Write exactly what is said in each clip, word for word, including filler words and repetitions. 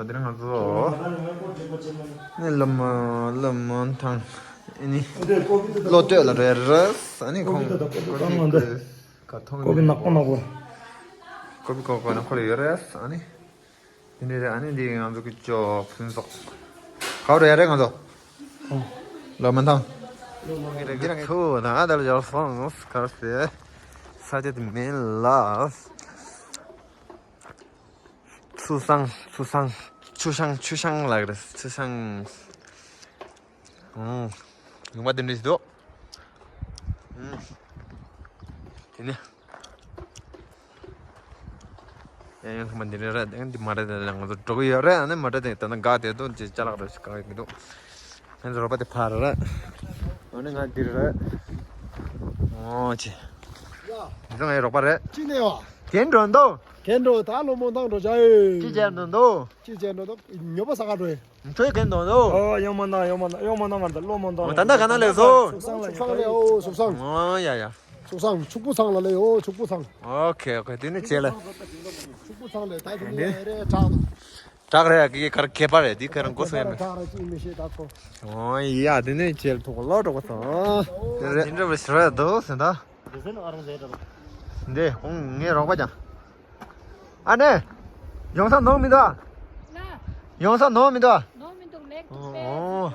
དེ་རིང་ང་ཚོ་ནི་ལམ་ལམ་ཐང་ནི་ལོ་སྟོད་ལ་རེད་རེད། ཨ་ནི་ཁོང་ཀོ་བི་ཀོ་བི་ཀོ་བི་ཀ་ཐོང་ཀོ་བི་ནག་པོ་ནག་པོ། ཀོ་བི་ཀོ་ཀོ་ནག་པོ་ལ་ཡོད་རེད། ཨ་ནི་དེ་འདྲ་རེད། ཨ་ནི་འདི་ང་ཚོ་གི་ཅོ་ཕུན་ཚོགས་ག་བ་རེད་རེད། ང་ཚོ་ལམ་ཐང་འདི་རང་ཐུག་ན་ཨ་ད་ལ་ཡར་སོང་གར་སེ་ས་ཆ་དེ་མིན་ལ། ཚུལ་བཟང་། ཚུལ་བཟང་། ཆུ་བཤང་ཆུ་བཤང་ལགས་རེད། ཆུ་བཤང་། ཨང་། ལུང་པ་དེ་འདྲ་ཞིག་འདུག་ཨང་། དེ་ནས་ཡང་ཡང་ལྷག་མ་འདི་འདྲ་རེད། ཡང་འདི་མ་རེད། དེ་ང་ཚོ་འགྲོ་གི་ཡོད་རེད། ཨ་ནི་མ་རེད། དེ་ད་ནི་འགག་དེ་འདུག་ཅེས་ཅ་ལག་རེ་ཞིག་གང་ཡོད་མི་འདུག་ང་ཚོ་རོགས་པ་དེ་ཕར་རེད། ཨ་ནི་ང་འདིར་རེད། ཨོ་ཅེ། ཡ། འདི་ཚོ་ངའི་རོགས་པ་རེད། ཅི་ནས་བ། གན་འགྲོ་འདུག་གན་འགྲོ་ད་ལོ་མོ་དང་འགྲོ་བྱ་ཡོད། ཅི་བྱས་འགྲོ་འདུག་ཅི་བྱས་འགྲོ་འདུག་ཉོ་པ་ས་ག་འགྲོ་ཡོད། ཁྱོད་གན་འདུག་འདུག་ཨོ་ཡོང་མ་ན་ཡོང་མ་ན་ཡོང་མ་ན་ང་ད་ལོ་མོ་དང་ད་ལྟ་ག་ན་ལས་སོ། ཕྱུག་སང་ལ་ཕྱུག་སང་ལས་ཨོ་ཕྱུག་སང་། ཨོ་ཡ་ཡ། ཕྱུག་སང་ཕྱུག་པོ་ཚང་ལ་ལས་ཨོ་ཕྱུག་པོ་ཚང་། ཨོ་ཁེ་ཨོ་ཁེ། དེ་ནི་བྱས་ལ། ཕྱུག་པོ་ཚང་ལས་ད་དེ་ནི་རེ་བྲག་དང་། བྲག་རེ་གི་གར་ཁེ་པ་རེད། དེ་གར་མགོ་སོ་ཡ་མེད། བྲག་རེ་ཅི་མི་ཤེས་ད་ཁོ། ཨོ་ཡ། དེ་ནི་བྱས་ལ་ཐུག་ལོ་འགྲོ་གོ་སོང་། དེ་རེད། དེ་འདྲ་བ་ཞིག་རེད་འདུག་ཟེར་ད། འདི་ཁོང་ངའི་རོགས་པ་ཀྱང་། ཨ་ནེ། ཡོང་ས་ནོར་མི་འདུག་ཡོང་ས་ནོར་མི་འདུག་ནོར་མི་འདུག་ལེགས་འདུག་ཨོ།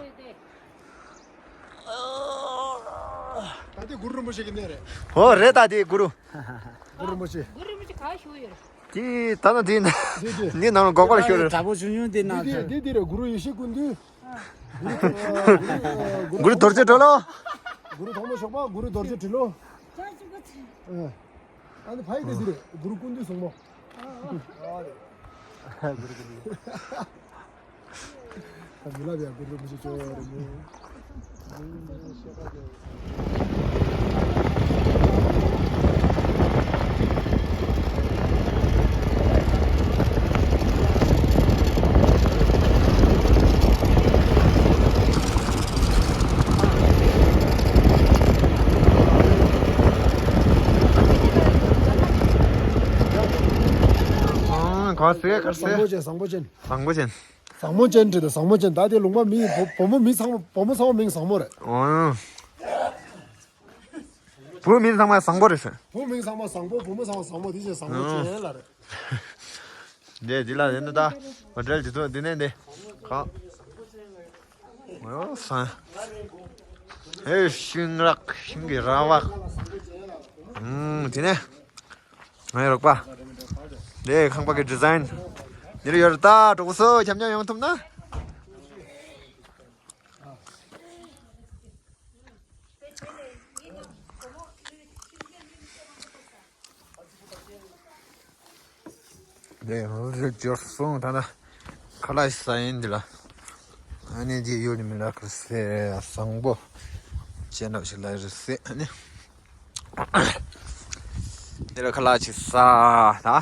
ད་དེ་གུ་རུ་རིན་པོ་ཆེ་གི་གནས་རེད། ཨོ་རེད། ད་དེ་གུ་རུ། གུ་རུ་རིན་པོ་ཆེ། གུ་རུ་རིན་པོ་ཆེ་ག་ཤོད་ཡོད་རེད། དེ་ད་ནི་དེ་འདི་དེ་འདི་ནང་ལ་འགོག་པར་ཤོད་རེད། དྲ་བོ་ཆུང་ཆུང་དེ་ན་འདི་དེ་འདི་དེ་རེད། གུ་རུ་ཡེ་ཤེས་ཀུན་འདུས། གུ་རུ་རྡོ་རྗེ་གྲོ་ལོད། གུ་རུ་ཐོག་མ་ཞོགས་པ་གུ་རུ་རྡོ་རྗེ་གྲོ་ལོད། ཨ་ནི་ཕ་ཡི་དེ་འདི་རེད། གུ་རུ་ཀུན་འདུས་སྲུང་མོ། གུ་རུ་ཀུན་འདུས། མི་ལབ་ཡ་གུ་རུ་མི་ཞིག་ཅོ་རེད་མོ། ག་ཟེ་ག་ཟེ། བཟང་པོ་ཅན། བཟང་པོ་ཅན། བཟང་པོ་ཅན། བཟང་མོ་ཅན་བྲིས་ཏེ་བཟང་མོ་ཅན། ད་དེ་ལུང་པ་མི་བུ་བུ་མོ་མི་ཚང་མ་བུ་མོ་ཚང་མ་མིང་བཟང་མོ་རེད། ཨོ། བུ་མིང་ཚང་མ་བཟང་པོ་རེད་ཟེར། བུ་མིང་ཚང་མ་བཟང་པོ། བུ་མོ་ཚང་མ་བཟང་མོ། དེ་ཅན་བཟང་མོ་ཅན་ལ་རེད། འདི་འདི་ལ་འདི་ད་ཧོ་ཊེལ་འདི་ཚོ་འདི་ནས་འདི་གང་། ཨོ་སང་། ཨེ་ཤིང་རག་ཤིང་གི་ར་བ། ཨུམ་དེ་ནས། ངའི་རོགས་པ། འདི་ཁང་པ་གི་ཌི་ཛའིན། འདིར་ཡོད་རེད་ད། གྲོགས་སོ་འཁྱམ་འཁྱམ་ཡོང་ཐུབ་ན། འདི་ང་ཚོ་འབྱོར་སོང་། ད་ལྟ་ཁ་ལག་ཟ་ཡིན་འདི་ལ། ཨ་ནི་འདི་ཡོད་ནི་མི་ལ་ཁ་ཟས་བཟང་པོ། ཅན་འདྲ་ཞིག་ལ་རེད་ཟེ། ཨ་ནི། འདི་ལ་ཁ་ལག་ཅིག་ཟ་ད།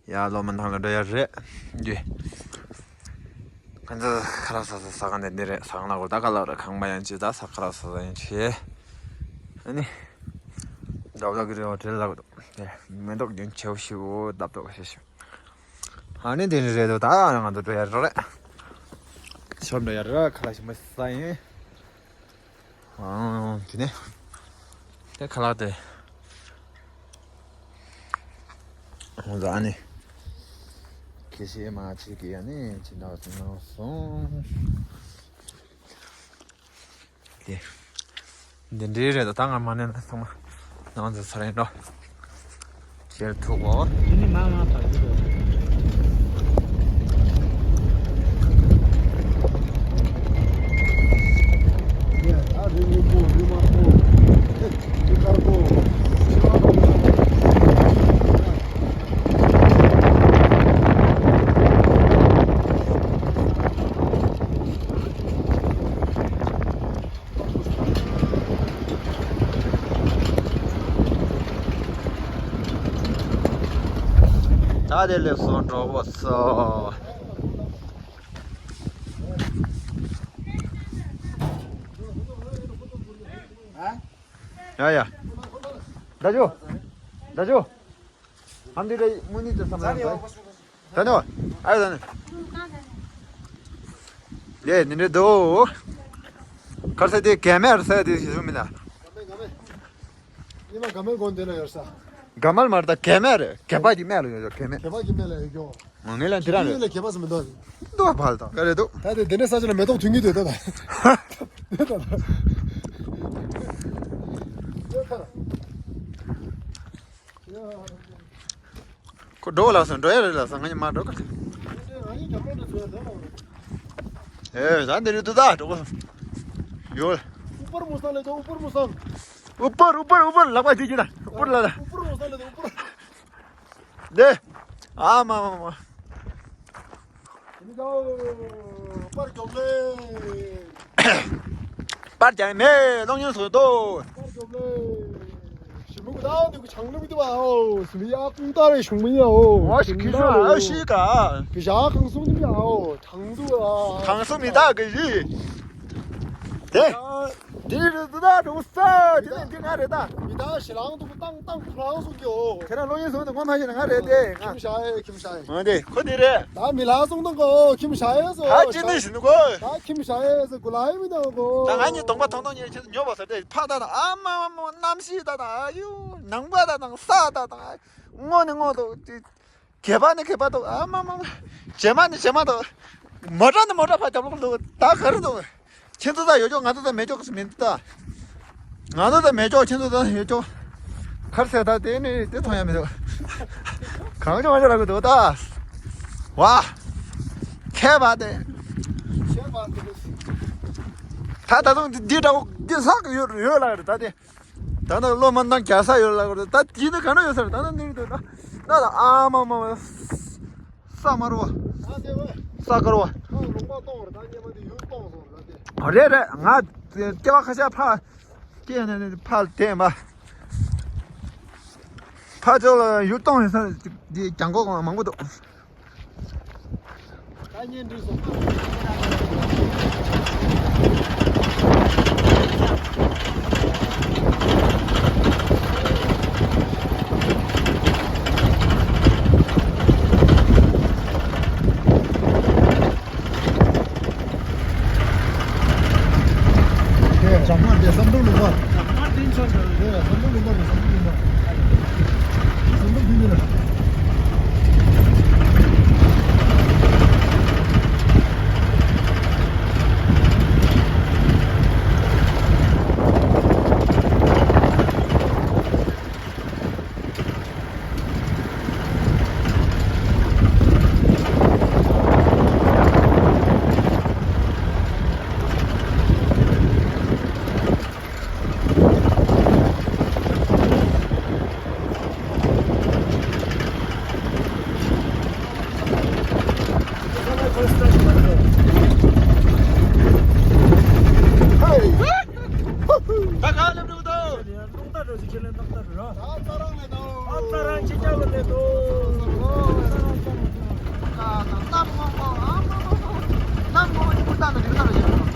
ཡ་ལོ་མ་ཐང་ལ་འགྲོ་ཡ་རེད། འདི། ཁ་ཚ་ཁ་ལག་ཟ་ཟ་ཟ་ག་འདི་འདི་རེད། ཟ་ག་ན་གོ་ད་ཁ་ལག་རེད། ཁང་པ་ཡང་ཅི་ད་ཟ་ཁ་ལག་ཟ་ཟ་ཡང་ཅི། ཨ་ནི། འདབ་ལག་གི་རེད་བ་བྲེལ་ལག་འདུག་མེ་ཏོག་རྒྱུན་ཆེའུ་ཞིའུ་འདབ་ཏོག་ཞིའུ་ཞིའུ། ཨ་ནི་དེ་ནི་རེད་འདུག་ད་ང་ཚོ་འགྲོ་ཡ་རེད། ཤོབ་འགྲོ་ཡ་རེད། ཁ་ལག་ཞིམ་པོ་ཟ་ཡིན། ཨང་དེ་ནས་དེ་ཁ་ལག་དེ་ང་ཚོ་ཨ་ནི་ཁེ་ཤེ་མ་ཅིག་གི་ཨ་ནི་ཅི་འདྲ་ཅི་འདྲ་སོང་། དེ། འདི་འདྲའི་རེད་ད། ད་ང་མ་ནས་ན་ཚང་མ་ནང་ཚོ་ཚར་ཡིན་འགྲོ། ཁྱེར་ཐུག་གོ། དེ་ནི་མ་མ་བར་གྱི་རེད། ཡ་ད་རི་སྔོན་པོ་རི་དམར་པོ་རི་དཀར་པོ། ད་དེ་ལེགས་སོང་གྲོགས་པོ་ཚོ། ཡ་ཡ། ད་ཇོ། ད་ཇོ། ཨ་འདི་རེད། དངོས་གནས་དུ་བསམ་ཡང་དགོས། ད་ནི་བ། ཨ་ད་ནི། ལས་ནི་རེད་དོ། གར་ས་དེ་གད་མེར་ས་དེ་ཞིག་མིན་ན། ཉི་མ་གད་མེར་དགོན་དེ་ན་ཡོད་ས། གད་མེར་མར་ད་གད་མེར་གད་པ་གི་སྨད་ལ་ཡོད་གད་མེར། གད་པ་གི་སྨད་ལ་ཡོད་ཀྱོ། ངས་ལན་དེ་རང་རེད། ལ་གད་པ་སུ་མི་འདུག་འདུག་ཕལ་དང་ག་རེད་འདུག་ད་དེ་དེ་ནས་ས་ཆ་ལ་མེ་ཏོག་ཐུང་གི་འདུག་ད་ད། ཁོ་འགྲོ་ལ་སོང་འགྲོ་ཡ་རེད་ལ་སོང་ང་ཉི་མ་འགྲོ་ག་ཨེ་ད་འདི་རེད་འདུག་ད་འགྲོ་ག་ཡོད། ཨུ་པར་མོ་སང་ལེ་དོ་ཨུ་པར་མོ་སང་། ཨུ་པར་ཨུ་པར་ཨུ་པར་ལག་པ་ཅིག་ཅིག་ད་ཨུ་པར་ལ་ད། ཨུ་པར་མོ་སང་ལེ་དོ་ཨུ་པར། འདི། ཨ་མ་མ་མ། པར་རྒྱོབ་ལེ། པར་རྒྱབ་མེད་གློག་བརྙན་བཟོ་དོ། པར་རྒྱོབ་ལེ། ཞི་མུ་གུ་དང་དུ་གུ་ཆང་ལུག་དུ་བ་ཨོ། སུ་ཡ་ཀུང་ཏ་རེ་ཤུང་མི་ཡ་ཨོ། ཨོ་ཤི་ཁི་ཤུ་ཨ་ཤི་ཀ། གི་ཞག་གང་སུང་དུ་ཡ་ཨོ། གྲང་དུ་ཨ། གྲང་སུ་མི་ད་གི་ཞི། དེ། འདི་རེད་འདི་ད་འགྲོ་ས་འདི་ནས་འདི་ང་རེད་ད། མི་ད་ཞི་ལང་དུ་གུ་ཏང་ཏང་ཁུ་ལང་སུ་གི་ཨོ། ཁྱེད་རང་གློག་བརྙན་བཟོ་དུ་ངོ་མ་ཤེས་ན་ང་རེད་དེ་ང་། ཁྱིམ་ཞ་ཡེ་ཁྱིམ་ཞ་ཡེ། འོ་དེ་ཁོ་དེ་རེད། ད་མི་ལ་སོང་དང་གོ་ཁྱིམ་ཞ་ཡེ་སོ། ད་ཅི་ནི་ཞིག་ནི་གོ་ད་ཁྱིམ་ཞ་ཡེ་སོ་གུ་ལ་ཡེ་མི་དང་གོ་ད་ང་གཉིས་གདོང་པ་ཐོང་ཐོང་ཉེར་ཁྱེད་ཉོ་བ་ཟེར་ཏེ་ཕ་ད་ད་ཨ་མ་མ་མ་གནམ་གཤིས་ད་ད་ཨ་ཡུ་ནང་པ་ད་དང་ས་ད་ད་སྔོ་ནི་སྔོ་དོ། གད་པ་ནི་གད་པ་དོ་ཨ་མ་མ་མ། བྱེ་མ་ནི་བྱེ་མ་དོ། མོ་ཊ་ནི་མོ་ཊ་ཕ་རྒྱབ་ལོག་དོ་ད་ག་རེ་དོ། ཁྱེད་ཚོ་ད་ཡོད་ཅོག་ང་ཚོ་ད་མེད་ཅོག་མིན་ད། ང་ཚོ་ད་མེད་ཅོག་ཁྱེད་ཚོ་ད་ཡོད་ཅོག་ཁར་ཟེར་ད་དེ་ནི་དེ་མཐོང་ཡ་མི་འདུག་གང་ཅོག་མ་ཅོག་ལ་གི་འདུག་ད། ཝ། ཁྱད་པར་དེ། ད་ད་དུང་འདི་འདྲ་བོ་འདི་ལྷག་ཡོད་ཡོད་ལ་རེད་ད་དེ། ད་ནི་བློ་མ་འདང་རྒྱག་ས་ཡོད་ལ་གོ་ད་དེ་ནི་ག་ན་ཡོད་ས་རེད་ད་ནི་ནི་འདུག་ད་ན་ད་ཨ་མ་མ་མ། ས་དམར་བ། ས་དཀར་བ། རེད་རེད་ང་སྐྱེ་བ་ཁ་ཤས་ཕ། སྐྱེ་ནས་ནི་ཕ་དེ་མ། ཕ་ཚོ་ལ་ཡུལ་གཏོང་ཡོད་ས་འདི་རྒྱང་གོག་མང་པོ་འདུག་ཇག་དམར་དེ་བསམ་གྲུབ་ལུང་པ། ཇག་དམར་དེ་ཚོ་འདྲ། དེ་བསམ་གྲུབ་ལུང་པ་རེད་བསམ་གྲུབ་ལུང་པ། བསམ་གྲུབ་དེ་ནི་རེད། ད་ག་ལེབ་འགྲོ་དང་། རླུང་རྟ་འགྲོ་ཞིག་ཁས་ལེན་ཏག་ཏག་རེད། ཨ་ཙ་རང་ལེ་དང་། ཨ་ཙ་རང་ཅི་ཅག་ལ་ལེ་དང་། གནམ་ངོ་མ་ཨ་མ་མ་མ། གནམ་ངོ་མ་ཅི་ཀུན་ཏང་ལ་ལེ་ཏང་ལ་ཡོད།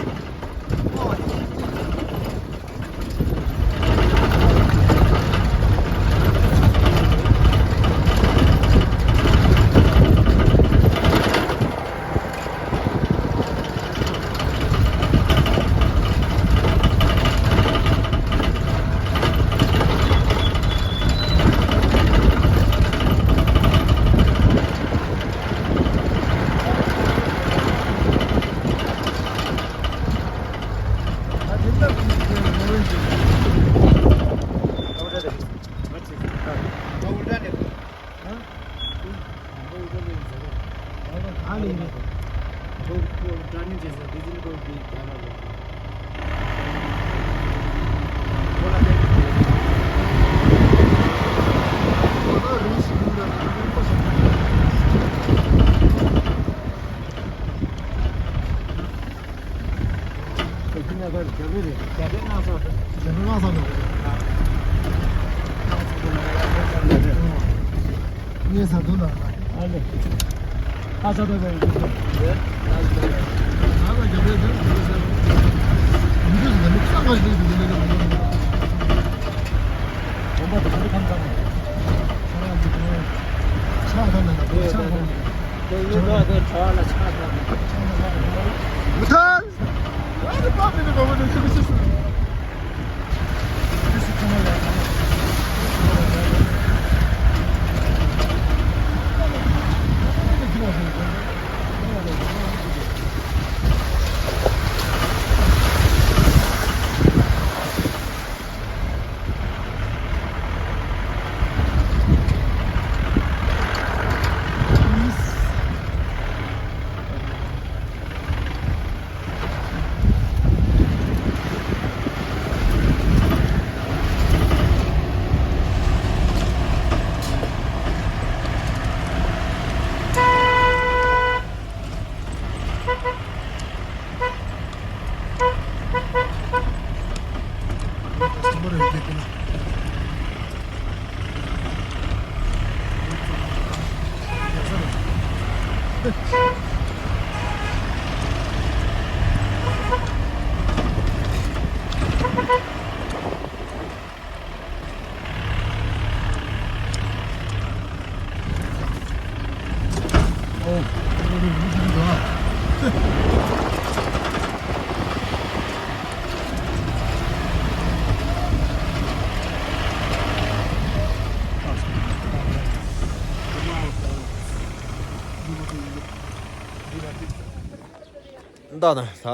ད་ན་ད་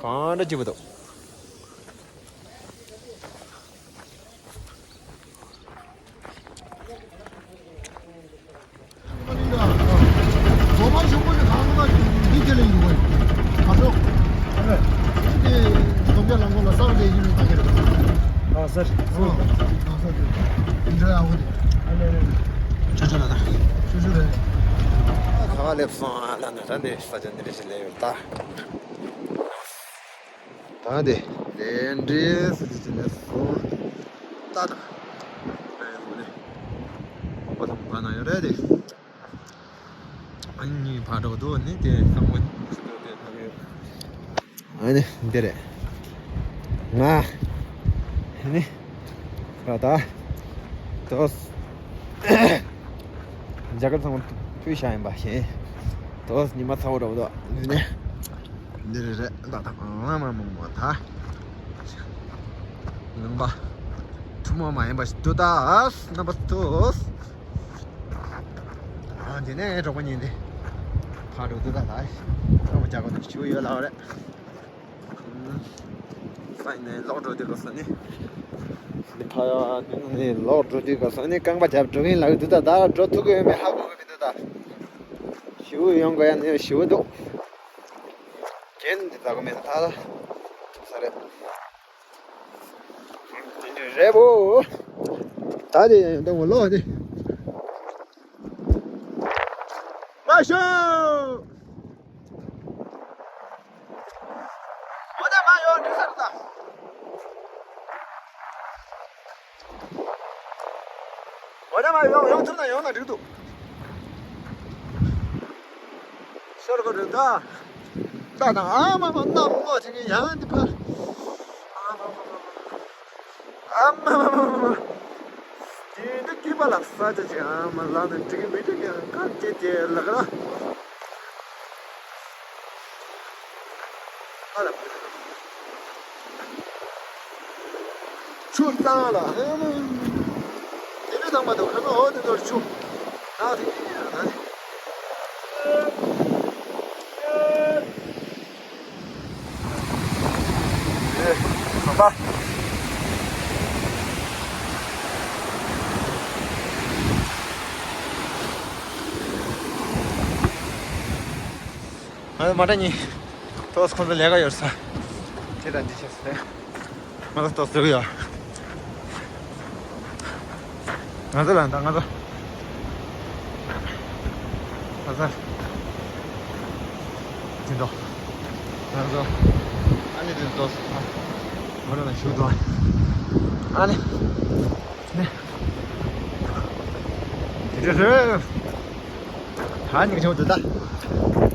གང་འདྲ་བྱེད་པ་འདུག་སྒོ་པར་ཞོགས་པ་ནས་གང་ལ་འདི་དེ་ལས་ཡོང་བ་ཡིན། ཨ་ཤོག་ཨ་རེ། འདི་དེ་སྒོ་པའི་ལམ་ཁོག་ལ་གསར་དེ་ཡིན་ནས་ད་གེ་རེད། ཨ་གསར་ཨ་གསར་དེ་འདྲ་ཡག་པོ་དེ། ཨ་ལེ་ལེ། ཆོ་ཆོ་ལ་ད། ཆོ་ཆོ་རེད། ག་བ་སླེབས་སོང་ཨ་ལ་ན། ད་འདི་ས་ཆ་འདི་རེད་ཞིག་ལས་ཡོད་ད། ད་དེ་ལས་འདྲེ་ས་ཆ་ཞིག་སླེབས་སོང་ད། ད་ཨེ་ཧོ་ནི་ཨོ་ཐང་ག་ན་ཡོད་རེད་དེ། ཨ་ནི་ཕར་འགྲོ་འདུག་ནི་དེ་ས་མོ་ཞིག་འགྲོ་དེ་ཕ་གི། ཨ་ནི་འདི་རེད། ང་ཨ་ནི་ཕ་ད་དོ་རྒྱ་གར་ཚང་མ་ཕུད་བཞག་ཡིན་པ་ཞིག་དོ་ཉི་མ་ཚ་བོ་འགྲོ་འདུག་ནི་འདི་རེད་རེད། ད་ད་ཨ་མ་མ་མ་ད་ནང་པ་ཐུན་མོང་མ་ཡིན་པ་ཞིག་འདུག་ད་རྣམ་པ་ཚོ། ཨ་དེ་ནས་གྲོགས་པོ་གཉིས་འདི་ཕར་འགྲོ་དུས་ད་ད་གྲོགས་པོ་རྒྱག་གོ་ནས་ཞུ་ཡོད་ལབ་རེད། ས་ནས་ལོག་འགྲོ་དུས་ག་ས་ནི་འདི་ཕ་ཡ་འདི་ནས་ལོག་འགྲོ་དུས་ག་ས་ནི་རྐང་པ་རྒྱབ་འགྲོ་གིན་ལབ་དུས་ད་ད་འགྲོ་ཐུབ་ཀྱི་ཡོད་མེད་ཧ་གོ་གི་མི་འདུག་ད་ཞུ་ཡོང་ག་ཡ་ནས་ཞུ་འདུག་རྐྱེན་འདི་ད་གོ་མེད་ད་ད་ཐུབ་ས་རེད། རེད་བོ། ད་དེ་ཡང་ཡང་ལོ་དེ། མ་ཤོ། འོ་ད་མ་ཡོང་འགྲིག་ས་རེད་ད། འོ་ད་མ་ཡོང་ཡོང་ཐུབ་ན་ཡོང་ན་འགྲིག་འདུག་ཤོར་གོ་རེད་ད། ད་ད་ཨ་མ་མ་ནག་མོ་དེ་གི་ཡང་འདི་ཕར། ཨ་མ་མ་མ་མ། དེ་འདི་སྐྱེས་པ་ལ་ས་ཆ་ཅིག་ཨ་མ་ལགས་ན་འགྲིག་གི་མི་འགྲིག་གི་གང་སྐྱེས་ཏེ་ལགས་ར། ཨ་ལ། ཆུ་བཏང་ལ། དེ་ནས་བཏང་མ་ཐུབ་ཁ་ན་འོ་དེ་ཚོར་ཆུ། ད་དེ་ད་དེ། ཨེ། ཁ་པ། ང་ཚོ་མ་འདྲ་གཉིས། ཏོག་ཙམ་ཁོང་ཚོ་ལས་ཀ་ཡོད་ས། དེ་དང་འདི་བྱས་ཟེར། ང་ཚོ་ཏོག་ཙམ་ཡོད། ང་ཚོ་ལ་འདང་ང་ཚོ། ང་ཚོ། དེ་འདྲ། ང་ཚོ། ཨ་ནི་དེ་ཏོག་ཙམ། ང་རང་ལ་ཞུ་དོ། ཨ་ནི། ནི། དེ་འདྲ་རེད། ད་ཉིན་ཆུང་དུ་ད།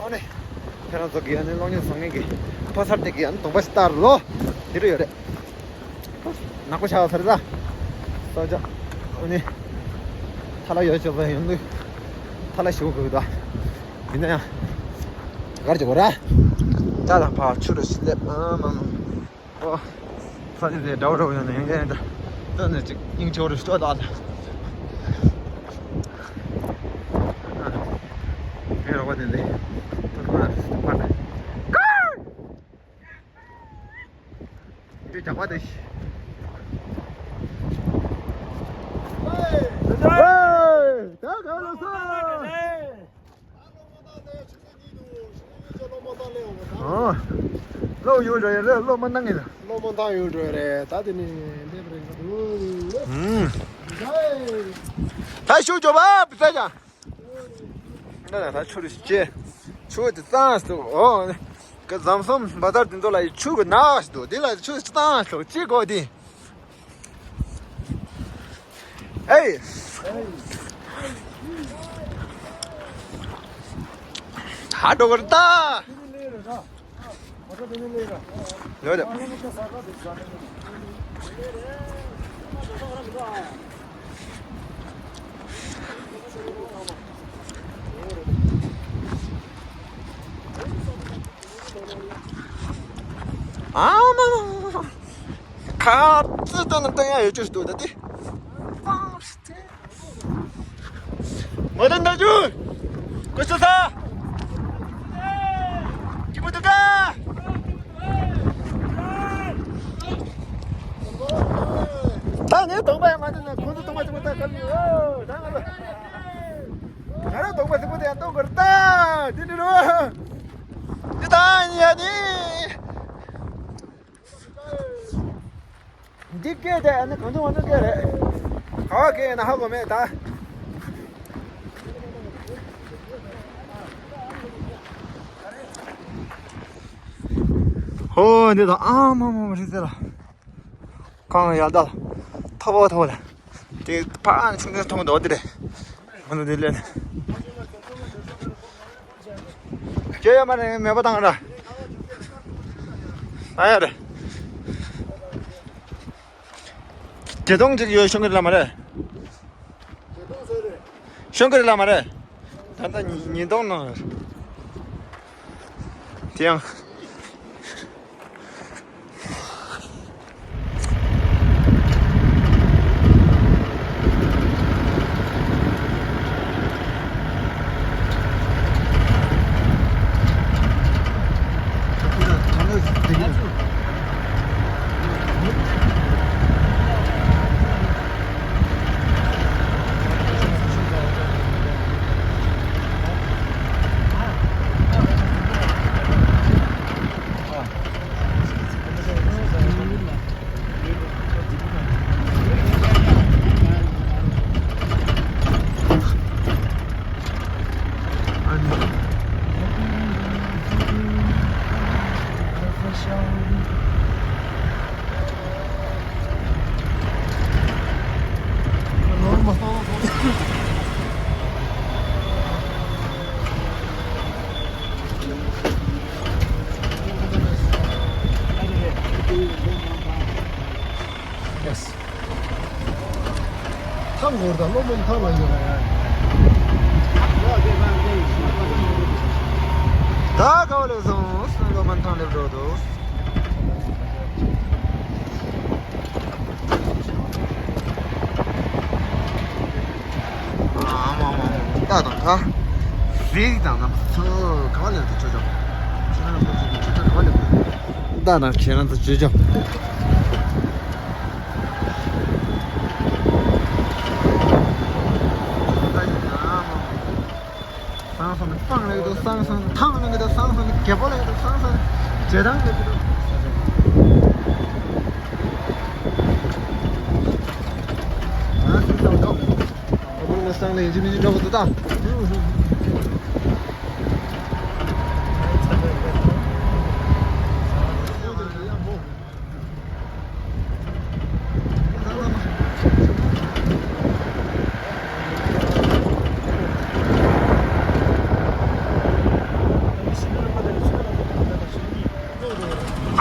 ཨོ་ནི། ཁྱེད་རང་ཚོ་གི་ཨ་ནི་གློག་བརྙན་བཟོ་མཁན་གྱི་ཕ་སར་དེ་གི་ཨ་ནི་གདོང་པ་ཞིག་ལྟར་ལོ། དེ་རུ་ཡོད་རེད། ནག་པོ་ཆགས་ཚར་ད། ས་ཆ། ཨོ་ནི། ཐ་ལ་ཡོད་ཆོག་པ་ཡོང་དུས། ཐ་ལ་ཞུ་དགོས་ད། ཡིན་ན་ཡང་། གར་གྱི་གོ་ར། ད་ལ་ཕ་ཆུ་རུ་སླེབས་ཨ་མ་མ། ཨོ། ས་ཆ་དེ་འདྲ་བོ་འདྲ་བོ་ཡོད་ན་ཡང་ཡང་ད། ད་ནི་ཅིག་སྙིང་རྗེ་བོ་རེ་ལྟོས་ད་ལ། ཨ། དེ་རོགས་པ་དེ་འདི། ད་ཁོ་ན་ཕར་ད། དེ་རྒྱག་པ་དེ། ཧེ། ད་ག་ལ་ས། ཨོ། སློབ་ཡོད་འགྲོ་ཡོད་རེད། སློབ་མ་གནང་ངེས་ལ། སློབ་མ་གནང་ཡོད་འགྲོ་ཡོད་རེད། ད་དེ་ནི་འདེབས་རེད་འགྲོ། ཧུམ། ད་ཤུགས་རྒྱོབ་པ་བི་ས་ཀྱང་། འདི་ལ་ད་ཆུ་རུ་ཅེ། ཆུ་དེ་གཙང་སུ་ཨོ། ག་ཟམ་གསུམ་བ་དར་དེ་ཚོ་ལ་ཆུ་གི་ནག་ཞིག་འདུག་འདི་ལ་ཆུ་གཙང་ཞིག་ཅི་དགོས་དེ། ཨེ། ཧ་འགྲོ་གི་རེད་ད། ཡོད་རེད། ཨ་མ་མ་མ་མ། ཁ་ཙི་ཏོ་ན་ཏང་ཡ་ཡོད་ཅོ་ཞིག་འདུག་ད་དེ། མ་ཏང་ད་ཇུ། ཀུ་སུ་ས། ཀི་མུ་ཏུ་ཀ། ད་ངས་གདོང་པ་ཡང་མ་ཏང་ན་ཁོང་ཚོ་གདོང་པ་ཚིག་པོ་ད་ག་ལ་ཡོད་ད་ང་ལ། ང་རང་གདོང་པ་ཚིག་པོ་དེ་ཡང་གཏོང་དགོས་རེད་ད། འདི་འདྲ་རོ། འདི་ད་ཡིན་ཡ་ནི། འདི་སྐད་དེ་ཨ་ནི་གང་དུ་འོང་དུ་སྐད་རེད། ག་བ་སྐད་ཡིན་ན་ཧ་གོ་མེད་ད། ཧོ་འདི་དང་ཨ་མ་མ་མ་རི་ཟེར་ལ། གང་ཡག་ད། ཐོ་བོ་ཐོ་བོ་ལ། དེ་ཕ་ཨ་ནི་ཆུང་ཆུང་མཐོང་འདུག་འདི་རེད། ང་ཚོ་འདི་ལས་ནས། ཁྱེད་ཡོད་མ་རེད་མེད་པ་བཏང་ར། ཨ་ཡ་རེད། བརྒྱད་སྟོང་ཅིག་ཡོད་ཤོང་གི་རེད་ལ་མ་རེད། ཤོང་གི་རེད་ལ་མ་རེད། ད་ལྟ་ཉིས་ཉིས་སྟོང་ནང་ཡོད། དེ་ཡང་། ཐང་གོར་དང་སློབ་མ་ཐང་ལ་ཡོད། ད་ག་བ་ལེགས་སོང་སློབ་མ་ཐང་སླེབས་འགྲོ་འདུག་ཨ་མ་མ་མ་ད་དང་ད། རིག་དང་ན་ཚོ་ག་བ་ལེགས་ཚོ་ཆོ་ཆོ། ཁྱེད་རང་ཚོ་ཆོ་ཆོ་ག་བ་ལེགས། ད་དང་ཁྱེད་རང་ཚོ་ཆོ་ཆོ། སང་སང་ནས་སྤང་ལེགས་འདུག་སང་སང་ནས་ཐང་ལེགས་འདུག་སང་སང་ནས་རྒྱལ་པོ་ལེགས་འདུག་སང་སང་ནས་རྗེས་ཐང་ལེགས་འདུག་ཨ་སི་སང་ཀའོ། ཨ་ཁུ་ནས་སང་ལེགས་ཡིན་གཅིག་མིན་གཅིག་འགྲོ་གི་འདུག་ད།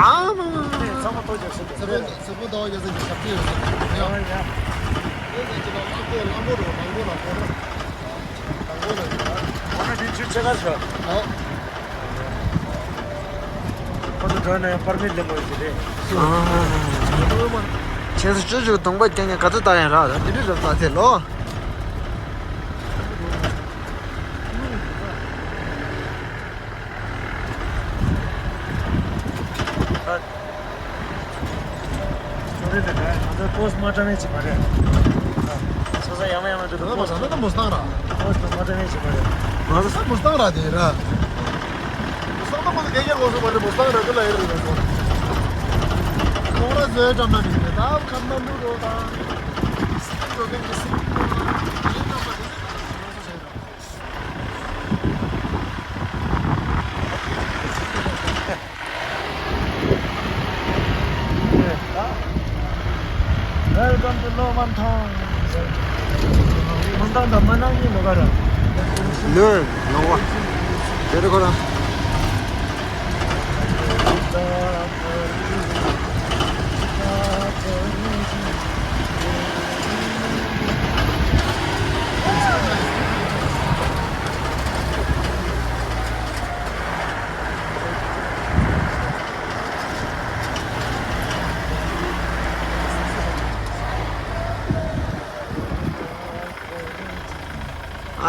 ཨ་མ། ཚ་པོ་ཚ་པོ་ཟླ་བ་རྒྱལ་སྲས་ཀྱི་ཞབས་ཕྱི་ཡོད་ཟེར་ཡང་། ཨོ་ཡ། ཨེ་ཟེར་ཅི་ལ་ལ་ཏེ་ལ་མོ་རོ་ལ་མོ་ལ་མོ་རོ། ལ་མོ་ལ་ཡོད་ཨ། ཨོ་ན་དེ་ཆུ་ཆེ་གར་ཤོག་ཨོ། ཁོ་ཚོ་འགྲོ་ན་ཡང་པར་མིཊ་ལེན་དགོས་ཀྱི་རེད། ཨ། ཁྱེད་ཚོ་ཅོ་ཅོ་གདོང་པ་རྒྱག་ནས་ག་ཚོད་ལྟ་ཡང་རག་ད་དེ་འདྲ་རབ་ལྟ་ཚེ་ལོ། ཨ། ང་ཚོ་པོ་སི་མ་ཀྲང་ནས་ཅི་མ་རེད། ཨ། ས་ས་ཡང་མ་ཡང་མ་འདུག་ང་ཚོ་ས་ས་མོ་སྟངས་ར། པོ་སི་མ་ཀྲང་ནས་ཅི་མ་རེད། ང་ཚོ་ས་མོ་སྟངས་ར་དེ་ར། ས་ས་མོ་ལ་རྒྱ་རྒྱ་ལོ་སོ་མ་རེད་མོ་སྟངས་ར་དེ་ལ་ཡེ་རེད་ང་ཚོ། ཁོང་ར་བཟོས་འགྲམ་ན་རེད་ད་ཁམས་ན་ལུ་རོ་དང་། སི་ཏིང་རོ་ཀན་གྱི་སི་ཏིང་རོ་དང་། ཡིན་འགྲམ་ན་དེ་ཚོ་ཡིན་ན་ང་ཚོ་བཟོས་ར། Welcome to Lomanthong. མ་འདང་དང་མ་གནང་ཉིན་ལོ་ག་ར། ལོས་ལོང་བ། དེ་རེ་ཁོ་ར།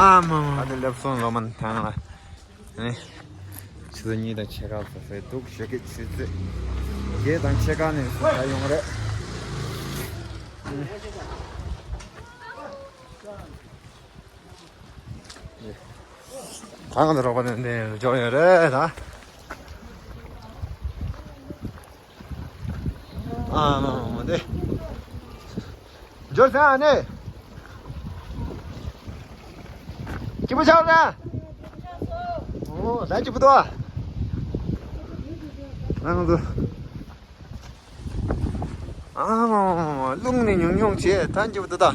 ཨ་མ་མ། ཨ་དེ་སླེབས་སོང་ལོ་མན་ཐང་ལ། ཨ་ནི། ཆུ་ཚོད་གཉིས་དང་ཕྱེད་ཀ་ཙམ་ཟེར་འདུག་ཞོགས་ཀའི་ཆུ་ཚོད་བརྒྱད་དང་ཕྱེད་ཀ་ནས་སུ་ད་ཡོང་རེད། གང་དུ་རོགས་པ་ནས་འདི་འབྱོར་ཡོད་རེད་ད། ཨ་མ་མ་མ་འདི། འབྱོར་ཟེར་ཨ་ནི། སྐྱིད་པོ་ཆགས་ན། ཨོ་ད་སྐྱིད་པོ་འདུག་ཨ། ང་ཚོ། ཨ་མ་མ་མ་མ་རླུང་ནི་ཉུང་ཉུང་བྱས་ད་སྐྱིད་པོ་འདུག་ད།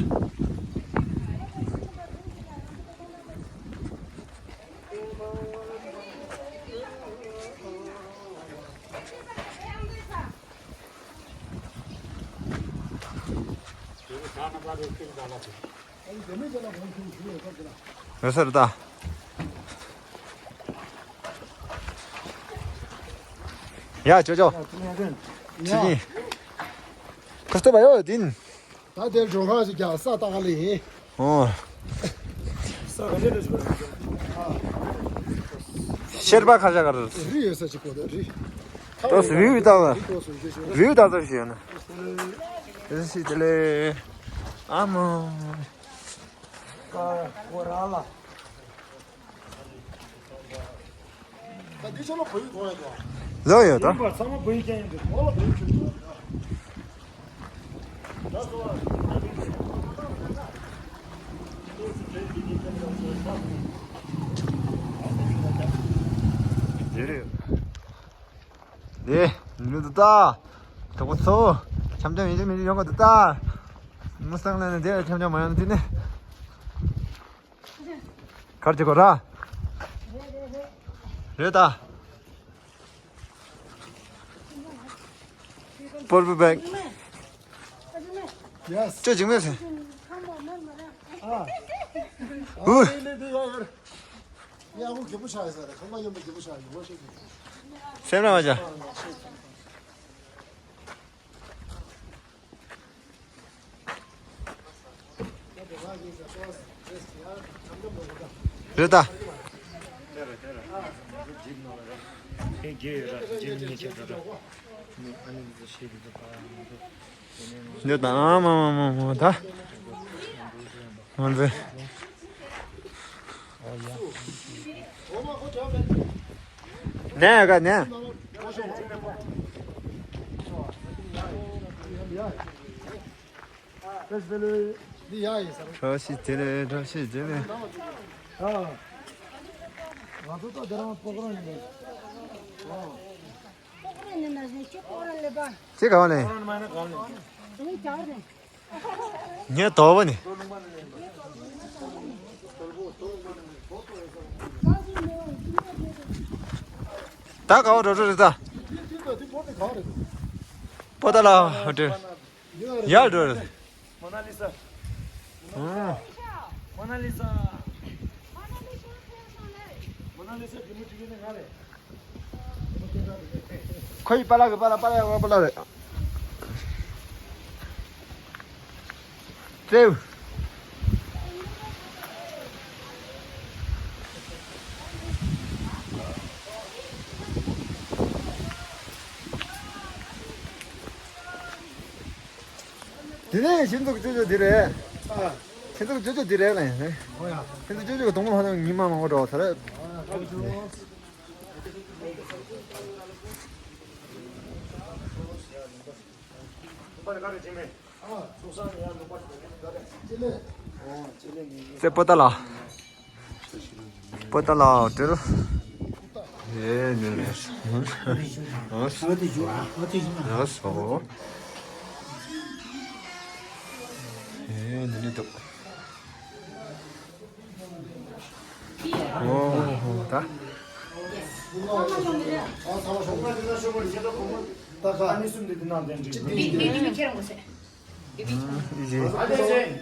ཡོད་ས་རེད་ད། ཡ་ཅོ་ཅོ། ཡ། ཁྱི་ཉིན། ཁ་སྟོད་པ་ཡོད་དིན། ད་དེར་འགྲོ་ཁ་ཞིག་རྒྱག་ས་ལྟ་ག་ལ་ཡིན། ཨོ། ས་ག་འདྲ་འདྲ་ཞིག་པ་རེད། ཤེར་པ་ཁ་ཤ་ག་རེད། རི་ཡོད་ས་ཅིག་གོ་ད་རི། ཏོ་སི་བིའུ་ལྟ་བ། རི་ཏོ་སི་བིའུ་ལྟ་ས་ཞིག་ཡོད་ན། དེ་སི་དེ་ལེ། ཨ་མ། ཀ་ཀོ་ར་ལ། ད་འདི་ཆ་ལ་བོད་ཡིག་གོ་ཡ་དོ། ལོས་ཡོད་དོ། ཡིན་པ་ཚང་མ་བོད་ཡིག་ཀྱང་ཡིན་འདུག་ངོ་ལ་བོད་ཡིག་ཆུ་ཆུ། ཡེ་རེད། དེ་ནི་འདུག་ད། གྲོགས་པོ་ཚོ། འཆམ་འཆམ་ཡིན་གཅིག་མིན་གཅིག་ཡོང་གི་འདུག་ད། མི་སང་ལ་ནི་དེ་འཆམ་འཆམ་མ་ཡོང་དུས་ནི། གར་གྱི་གོ་ར། རེད་ད། པོར་བུ་བེག Yes. ཅོ་འཇིགས་མེད་ཟེར། ཨ། ཨུ། ཡ་ཧུ་གི་པུ་ཆ་ཡ་ཟེར། ཁང་པ་ཡོན་པ་གི་པུ་ཆ་ཡ་ཧུ་ཤེས་གི། སེམས་ར་མ་བྱ། རེད་ད། འདི་ད་ཨ་མ་མ་མ་མ་ད། ང་ཚོ། ནས་ག་ནས། བཀྲ་ཤིས་བདེ་ལེགས། འདི་ཡག་ཡིན་ས་རེད། བཀྲ་ཤིས་བདེ་ལེགས། བཀྲ་ཤིས་བདེ་ལེགས། ཨ། ང་ཚོ་ད་དེ་རང་སྤོ་ག་རང་ཡིན་པས། ཨ། སྤོ་ག་རང་ཡིན་ན་ཞེ་ཅིག་སྤོ་ག་རང་ལེ་པ། ཅི་ག་བ་ལེ། ངས་དོ་བ་ནི། ད་ག་བ་འགྲོ་འགྲོ་རེད་ད། སྤོ་ད་ལ་འགྲོ། ཡར་འགྲོ་རེད། མོ་ན་ལི་ས། ཨང་། མོ་ན་ལི་ས། མོ་ན་ལི་ས་གི་མི་དྲི་གི་ནི་ང་རེད། ཁོ་ཡི་པ་ལགས་ཀྱི་པ་ལགས་པ་ལགས་པ་ལགས་རེད། ཙེའུ། དེ་ནས་ཁྱེད་ཚོ་ཅོ་ཅོ་དེ་རེད། ཨ། ཁྱེད་ཚོ་ཅོ་ཅོ་དེ་རེད་ལ་ཡིན། ཨོ་ཡ། ཁྱེད་ཚོ་ཅོ་ཅོ་གི་དུང་མོ་ཧ་ལམ་ཉི་མ་མང་པོ་འགྲོ་བ་ཚར་རེད། ཨ་ཡ། ཨོ་ཡ། ཙེ་པོ་ཏ་ལ། པོ་ཏ་ལ་ཏིལ། ཨེ་ནི་ནི། ཨ་སོ། ཨེ་ནི་ནི་ འགྲུབ། ཨོ་ཧོ་ད། ད་ག་ཨ་ནི་གསུམ་འདི་འདི་ནང་དེ་འགྲིག་ཨ་ནི་ཟེར།